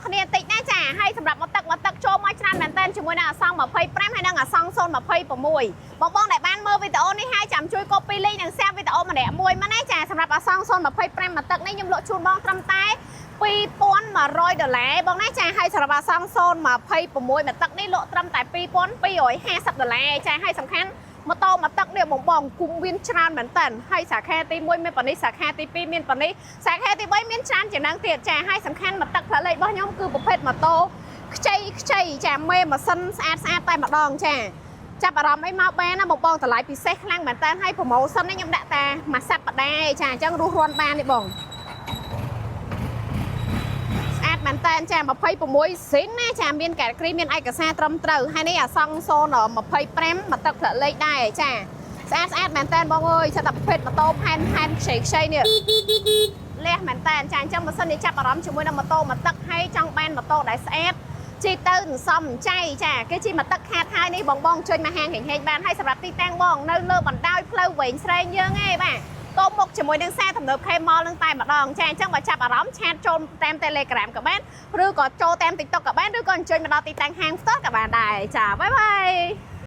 គ្នាតិចណាចាហើយសម្រាប់មកទឹកមកទឹកចូលមកច្រើនមែនតើជាមួយនឹងអាសង់25ហើយនិងអាសង់026បងបងដែលបានមើលវីដេអូនេះហើយចាំជួយ copy link និង share វីដេអូម្នាក់មួយមកណាចាសម្រាប់អាសង់025មកទឹកនេះខ្ញុំលក់ជូនបងត្រឹមតែ2100ដុល្លារបងណាចាហើយសម្រាប់អាសង់026មកទឹកនេះលក់ត្រឹមតែ2250ដុល្លារចាហើយសំខាន់ម៉ូតូមកទឹកនេះបងបងគុំមានច្រើនមែនតើហើយសាខាទី1មានប៉ានេះសាខាទី2មានប៉ានេះសាខាទី3មានច្រើនជាងនឹងទៀតចាហើយសំខាន់មកទឹកផ្លាលេខរបស់ខ្ញុំគឺប្រភេទម៉ូតូខ្ចីខ្ចីចាមេម៉ាស៊ីនស្អាតស្អាតតែម្ដងចាចាប់អារម្មណ៍អីមកបានណាបងបងតម្លៃពិសេសខ្លាំងមែនតើហើយ promotion នេះខ្ញុំដាក់តាមួយសប្តាហ៍ចាអញ្ចឹងរស់រាន់បានទេបង ស្អាតមែនតើចា26ស៊ីនណាចាមានកាតគ្រីមានឯកសារត្រឹមត្រូវហើយនេះអាសង់025មកទឹកផ្លាកលេខដែរចាស្អាតស្អាតមែនតើបងអើយសិតតែប្រភេទម៉ូតូផែនផែនខ្ចីខ្ចីនេះលះមែនតើចាអញ្ចឹងបើសិនជាចាប់អារម្មណ៍ជាមួយនឹងម៉ូតូមកទឹកហើយចង់បានម៉ូតូដែលស្អាតជីទៅសន្សំចៃចាគេជីមកទឹកខាតហើយនេះបងបងជួយមកហាងហេងហេងបានហើយសម្រាប់ទីតាំងបងនៅលើបណ្ដោយផ្លូវវែងស្រេងយើងឯងបាទ តមុខជាមួយនឹងសារទំនើប K Mall នឹងតែម្ដងចាអញ្ចឹងបើចាប់អារម្មណ៍chat ចូលតាម Telegram ក៏បានឬក៏ចូលតាម TikTok ក៏បានឬក៏អញ្ជើញមកដល់ទីតាំងហាងផ្ទាល់ក៏បានដែរចាbye bye.